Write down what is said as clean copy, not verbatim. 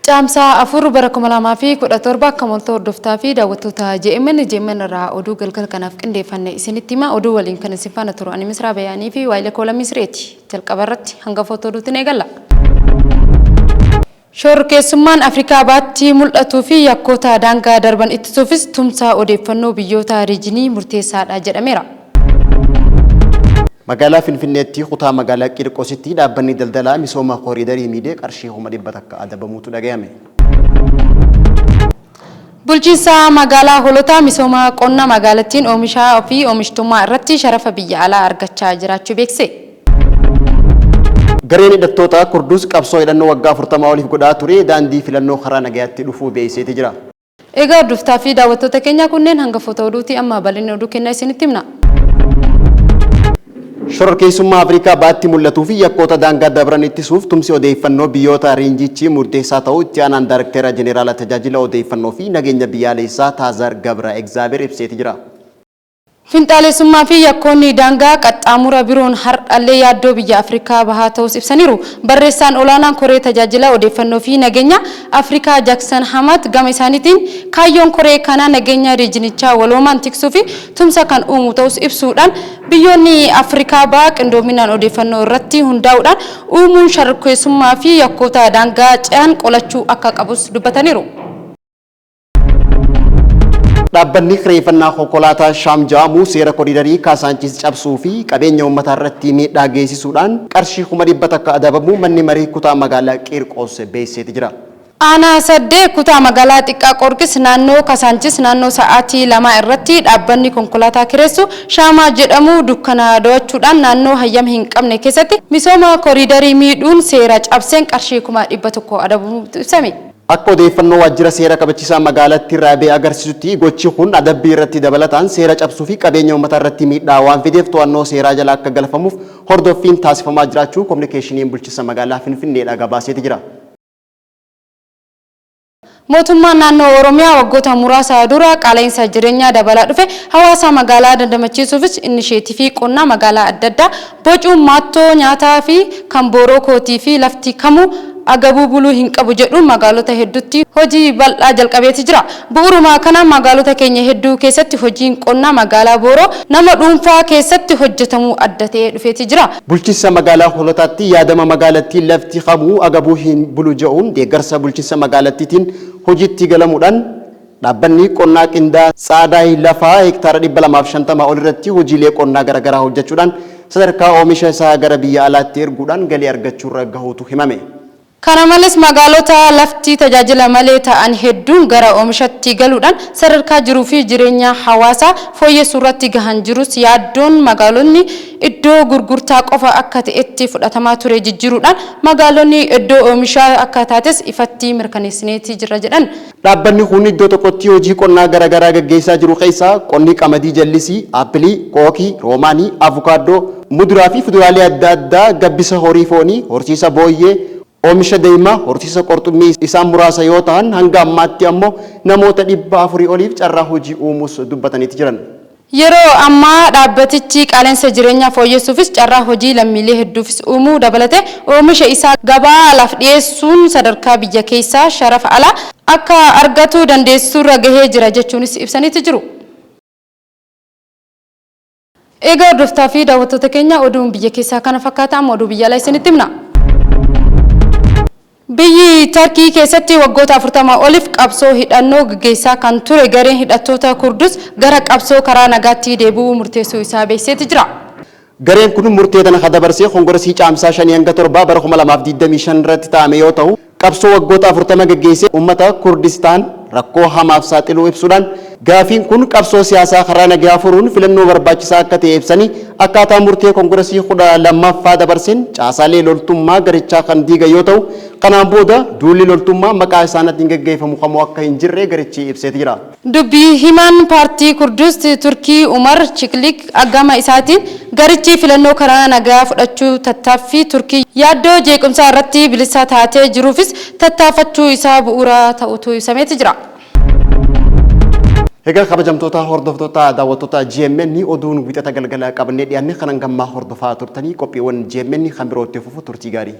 Caamsaa 4 bara 2017 akka moltoo hordoftaa fi daawwattoota JMN JMN irraa oduu galgala kanaaf qindeeffanne isinitti hima. Oduu waliin kan isin faana turu ani Misraa Bayaanii fi Waayilee Koolamii Sireeti. Jalqaba irratti hangafoota oduutiin eegalla. Shororkeessummaan Afrikaa Bahaatti mul'atuu fi yakkoota daangaa darban ittisuufis tumsa odeeffannoo biyyoota riijinii murteessaadha jedhameera. Magaalaa Finfinneetti kutaa magaalaa Qiirqositti dhaabbanni daldalaa misooma kooriidarii miidhee qarshii 100,000 adabamuutu dhagayame. Bulchiinsa magaalaa Holotaa misooma qonna magaalattiin oomishaa fi oomishtummaa irratti sharafa biyya alaa argachaa jiraachuu beekse. Gareen hidhattoota Kurdus qabsoo hidhannoo waggaa 40 oliif godhaa ture daandii filannoo karaa nagayaatti dhufuu beeyseeti jira. Egaa hordoftaa fi daawwattoota keenya kunneen hangafoota oduuti, amma bal'ina oduu kennaa isinitti himna. Shororkeessummaa Afrikaa Bahaatti mul'atuu fi yakkoota daangaa dabran ittisuuf tumsi odeeffannoo biyyoota riinjichi murteessaa ta'uu itti aanaan Daarektera Jeneeraala Tajaajila Odeeffannoo fi Nageenya Biyyaalessaa Taazar Gabra Egzaabeer ibseeti jira. Finxaalessummaa fi yakkoonni daangaa qaxxaamura biroon har'allee yaaddoo biyya Afrikaa Bahaa ta'uus ibsaniiru. Barreessaan Olaanaan Koree Tajaajila Odeeffannoo fi Nageenya Afrikaa Jaaksan Hamaat gama isaaniitiin kaayyoon koree kanaa nageenya riijinichaa waloomaan tiksuu fi tumsa kan uumu ta'uus ibsuudhaan biyyoonni Afrikaa Bahaa qindoominaan odeeffannoo irratti hundaa'uudhaan uumuun shororkeessummaa fi yakkoota daangaa ce'an qolachuu akka qabus dubbataniiru. Dhaabbanni kireeffannaa konkolaataa Shaam jedhamu seera koriidarii Kaasaanchis cabsuu fi qabeenya uummataa irratti miidhaa geessisuudhaan qarshii 100,000 adabamuu manni marii kutaa magaalaa Qiirqoos beeksiseeti jira. Aanaa Saddee kutaa magaalaa xiqqaa Qorqis naannoo Kasaanchis naannoo sa'aatii 2 irratti dhaabbanni konkolaataa kireessu Shaamaa jedhamu dukkana do'achuudhaan naannoo hayyama hin qabne keessatti misooma koriidarii miidhuun seera cabseen qarshii 100,000 adabamuutu ibsame. Akka odeeffannoo waajjira seera kabachiisaa magaalatti irraa ba'e agarsiisutti gochi kun adabbii irratti dabalataan seera cabsuu fi qabeenya uummataa irratti miidhaa waan fideef to'annoo seeraa jala akka galfamuuf hordoffiin taasifamaa jiraachuu kominikeeshiniin bulchiinsa magaalaa Finfinneedha gabaaseeti jira. Mootummaan naannoo Oromiyaa waggoota muraasa dura qaala'insa jireenyaa dabalaa dhufe hawaasa magaalaa dandamachiisuufis inisheetifii qonnaa magaalaa adda addaa bocuun maattoo nyaataa fi kan booroo kootii fi lafti kamuu agabuu buluu hin qabu jedhuun magaalota hedduutti hojii bal'aa jalqabeeti jira. Bu'uuruma kanaan magaalota keenya hedduu keessatti hojiin qonnaa magaalaa Booroo nama dhuunfaa keessatti hojjetamuu adda ta'ee dhufeeti jira. Bulchiinsa magaalaa Holotaatti yaadama magaalattii lafti kamuu agabuu hin bulu jedhuun deeggarsa bulchiinsa magaalattiitiin hojiitti galamuudhaan dhaabbanni qonnaa qindaa Tsaadaay lafaa hektaara 250 ol irratti hojiilee qonnaa garaagaraa hojjechuudhaan sadarkaa oomisha isaa gara biyya alaatti erguudhaan galii argachuurra gahuutu himame. Kana malees magaalota lafti tajaajila malee ta'an hedduun gara oomishatti galuudhaan sadarkaa jiruu fi jireenya hawaasaa fooyyessuu irratti gahan jirus yaaddoon magaalonni iddoo gurgurtaa qofa akka ta'etti fudhatamaa ture jijjiiruudhaan magaalonni iddoo oomishaa akka taates ifatti mirkaneessineeti jirra jedhan. Dhaabbanni kun iddoo tokkotti hojii qonnaa garaagaraa gaggeessaa jiru keessaa qonni qamadii jallisii, aappilii, kookii, roomaanii, avukaaddoo, muduraa fi fuduraalee adda addaa, gabbisa horii foonii, horsiisa booyyee, oomisha dammaa, horsiisa qurxummii isaan muraasa yoo ta'an hanga ammaatti ammoo namoota 400 oliif carraa hojii uumuus dubbataniiti jiran. Yeroo ammaa dhaabbatichi qaala'insa jireenyaa fooyyessuufis carraa hojii lammiilee hedduufis uumuu dabalatee oomisha isaa gabaa alaaf dhiyeessuun sadarkaa biyya keessaa sharafa alaa akka argatu dandeessisuurra gahee jira jechuunis ibsaniiti jiru. Egaa hordoftaa fi daawwattoota keenya oduun biyya keessaa kana fakkaata, amma oduu biyya alaa isinitti himna. Biyyi Tarkii keessatti waggoota 40 oliif qabsoo hidhannoo gaggeessaa kan ture gareen hidhattoota Kurdus gara qabsoo karaa nagaatti deebi'uu murteessuu isaa beeksiseeti jira. Gareen kun murtee tana kan dabarsee Kongiresii Caamsaa 5 hanga 7 bara 2025 irratti taa'ame yoo ta'u, qabsoo waggoota 40 gaggeessee uummata Kurdistaan rakkoo hamaaf saaxiluu ibsuudhaan gaafiin kun qabsoo siyaasaa karaa nagaa furuun filannoo barbaachisaa akka ta'e ibsanii akkaataa murtee Kongiresii 12ffaa dabarseen caasaalee loltummaa garichaa kan diiga yoo ta'u, kanaan booda duulli loltummaa maqaa isaaniitiin gaggeeffamu kamuu akka hin jirre garichi ibseeti jira. Dubbii himaan paartii Kurdus Turkii Umar Chiklik gama isaatiin garichi filannoo karaa nagaa fudhachuu tattaaffii Turkii yaaddoo jeequmsaa irratti bilisa taatee jiruufis tattaafachuu isaa bu'uura ta'utu ibsameeti jira. Egaa kabajamtoota hordoftoota daawwattoota GMN oduun wixata galgala qabannee dhiyaanne kanan gammaa hordofaa turtanii qophiiwwan GMN kan birootti fufu turtii gaarii.